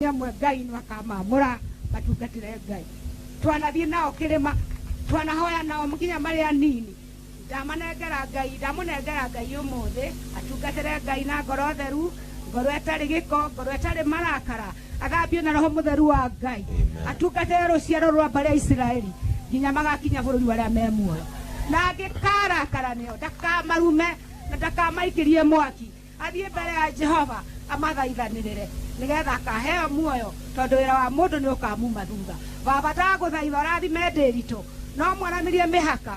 Amwe Ngai nĩ akamamũra matungatĩre Ngai. Twanathiĩ nao kĩrĩma, twanahoya nao nginya marĩ anini. Ndamanengera Ngai, ndamũnengera Ngai ũmũthĩ atungatĩre Ngai na ngoro theru, ngoro ĩtarĩ gĩko, ngoro ĩtarĩ marakara, athambio na Roho Mũtheru wa Ngai, atungatĩre rũciaro rwa mbarĩ ya Isiraeli nginya magakinya bũrũri wa arĩa me muoyo. Na angĩkarakara nĩo, ndakamarume na ndakamaikĩrie mwaki, athiĩ mbere ya Jehova amathaithanĩrĩre nĩgetha akaheo muoyo, tondũ wĩra wa mũndũ nĩ ũkamuma thutha. Baba, ndagũthaitha ũrathime Ndĩritũ, no mwaramĩrie mĩhaka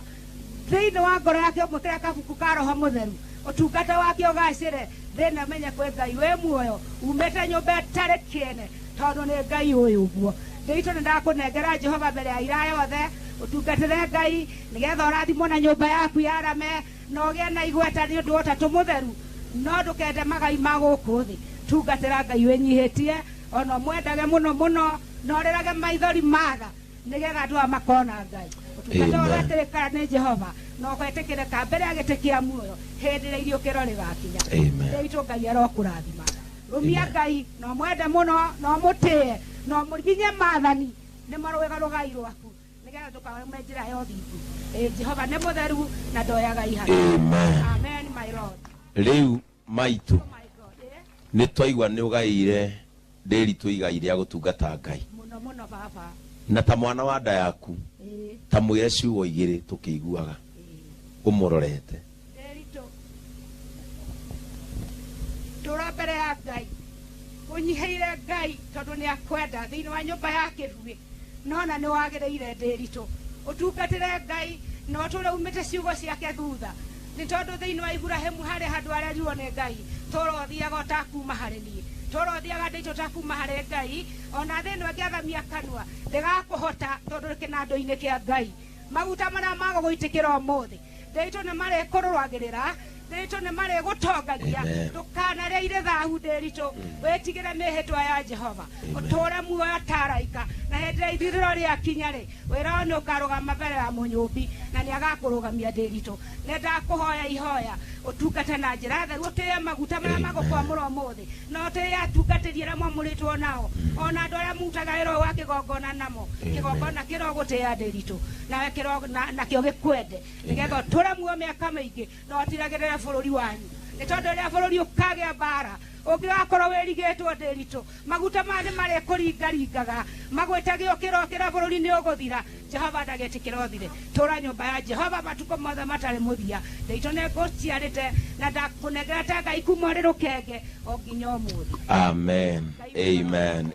thĩinĩ wa ngoro yake, ũmwĩkĩre kabuku ka Roho Mũtheru, ũtungata wake ũgacĩre thĩna, menye kwĩ Ngai wĩ muoyo umĩte nyũmba ĩtarĩ kĩene, tondũ nĩ Ngai ũyũ ũguo. Ndĩritũ, nĩ ndakũnengera Jehova mbere ya ira yothe, ũtungatĩre Ngai nĩgetha ũrathimwo na nyũmba yaku yarame na ũgĩe na igweta nĩ ũndũ wa Ũtatũ Mũtheru. No ndũkende magai ma gũkũ thĩ, tungatĩra Ngai wĩnyihĩtie, ona ũmwendage mũno mũno, na ũrĩrage maithori matha nĩgetha andũ aya makona Ngai. Ũtungata Amen. ũgetĩkĩra nĩ Jehova na ũgetĩkĩrĩka mbere ya gĩtĩ kĩa muoyo hĩndĩ ĩrĩa iriũkĩro rĩgakinya. Amen. Ndĩritũ, Ngai arokũrathima. Rũmia Ngai na ũmwende mũno na ũmũtĩe na ũmũrinye maathani nĩmo rwĩga rũgai rwaku, nĩgetha ndũkarũme njĩra ya ũthingu. Ĩ Jehova nĩ mũtheru na ndoyaga ihaki. Amen. Amen, my Lord. Rĩu maitũ, Oh my God, eh? Nĩ twaigua nĩ ũgaĩire Ndĩritũ igai rĩa gũtungata Ngai. Mũno mũno, baba. Na ta mwana wa nda yaku, ta mwĩre ciugo igĩrĩ tũkĩiguaga ũmũrorete. Ndĩritũ, tũra mbere ya Ngai ũnyihĩire Ngai, tondũ nĩ akwenda thĩinĩ wa nyũmba ya kĩbuĩ, nona nĩ wagĩrĩire, Ndĩritũ, ũtungatĩre Ngai na ũtũre umĩte ciugo ciake thutha, nĩ tondũ thĩinĩ wa Iburahĩmu harĩ handũ arerirwo nĩ Ngai, tũra ũthiaga ũtakuma harĩ niĩ, tũra ũthiaga, Ndĩritũ, ũtakuma harĩ Ngai. Ona thĩ ĩno ĩngĩathamia kanua, ndĩgakũhota, tondũ kĩnandũ-inĩ kĩa Ngai. Maguta marĩa magũgũitĩkĩra ũmũthĩ, Ndĩritũ, nĩ marĩkũrũagĩrĩra. Ndĩritũ, nĩ marĩgũtongagia. Amen. Ndũkanarĩe irĩ thahu, Ndĩritũ, wĩtigĩre mĩhĩtwa ya Jehova, ũtũũre muoyo ta araika, na hĩndĩ ĩrĩa ithirĩro rĩakinya rĩ, wĩra ũyũ nĩ ũkarũgama mbere ya mũnyũmbi na nĩ agakũrũgamia. Ndĩritũ, nĩ ndakũhoya ihoya ũtungate na njĩra theru, ũtĩe maguta marĩa magũkwamũra ũmũthĩ, na ũtĩe atungatĩri arĩa mwamũrĩtwo nao, ona andũ arĩa mutaga wĩra ũyũ wa kĩgongona namo. Kĩgongona kĩrogũtĩĩa, Ndĩritũ, nawe nakĩo gĩkwende, nĩgetha ũtũre muoyo mĩaka mĩingĩ na ũtiragĩrĩre bũrũri wanyu, nĩ tondũ rĩrĩa bũrũri ũkagĩa mbara, ũngĩgakorwo wĩrigĩtwo, Ndĩritũ, maguta maya nĩ marĩkũringaringaga magwĩtage ũkĩra ũkĩra, bũrũri nĩ ũgũthira. Jehova ndagetĩkĩra ũthire. Tũra nyũmba ya Jehova matukũ mothe matarĩ mũthia. Ndĩritũ, nĩ ngũciarĩte na ndakũnengera ta Ngai kuma ũrĩ rũkenge o nginya ũmũthĩ. Amen, amen.